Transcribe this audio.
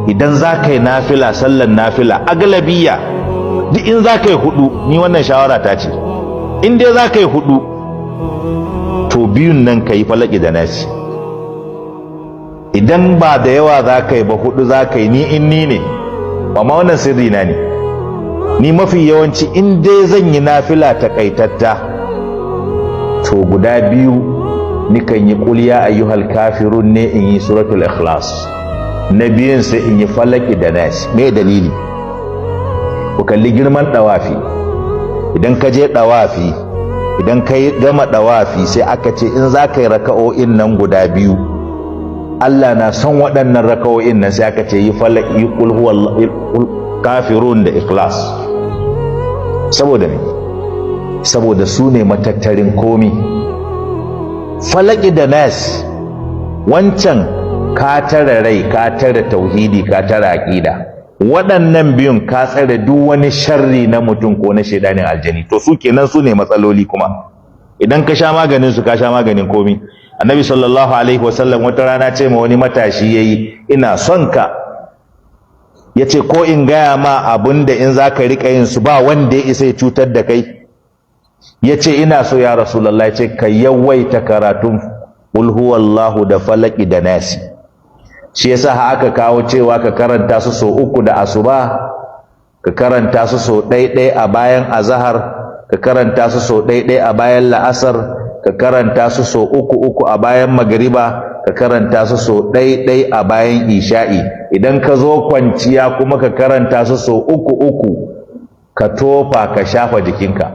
Idan za ka yi nafila, sallan nafila aglabiya, duk in za ka yi hudu, ni wannan shawara ta ce, in dai za ka yi hudu, to biyun nan ka yi Falaki da Nasi. Idan ba da yawa za ka yi ba, hudu za ka yi. Ni in ni ne, amma wannan sirri na ne, ni mafi yawanci in dai zan yi nafila takaitatta, to guda biyu nikan yi Qul Ya Ayyuhal Kafirun ne, in yi Suratul Ikhlas. Na biyun sai in yi Falaki da Nas. Me dalili? Ku kalli girman dawafi. Idan ka je dawafi, idan ka gama dawafi, sai aka ce in za ka yi raka'o'in nan guda biyu, Allah na son waɗannan raka'o'in nan, sai aka ce yi Falaki, yi Qul Kafirun da Ikhlas. Saboda me? Saboda su ne matattarin komi, Falaki da Nas. Wancan ka tare rai, ka tare tauhidi, ka tare aqida. Waɗannan biyun ka tsare duk wani sharri na mutum ko na shaidanin aljani. To su kenan, su ne matsaloli. Kuma idan ka sha maganin su, ka sha maganin komi. Annabi sallallahu alaihi wasallam wata rana ce ma wani matashi yayi, "Ina son ka." Yace, "Ko in gaya ma abin da in zaka rika yin su, ba wanda ya isa ya cutar da kai?" Yace, "Ina so, ya Rasulullah." Yace, "Ka yawaita karatun Qul Huwallahu da Falaki da Nasi." Shi yasa aka kawo cewa ka karanta su so uku da asuba, ka karanta su so ɗaiɗai a bayan azahar, ka karanta su so ɗaiɗai a bayan la'asar, ka karanta su so uku uku a bayan magariba, ka karanta su so ɗaiɗai a bayan isha'i. Idan ka zo kwanciya kuma, ka karanta su so uku uku, ka tofa, ka shafa jikinka.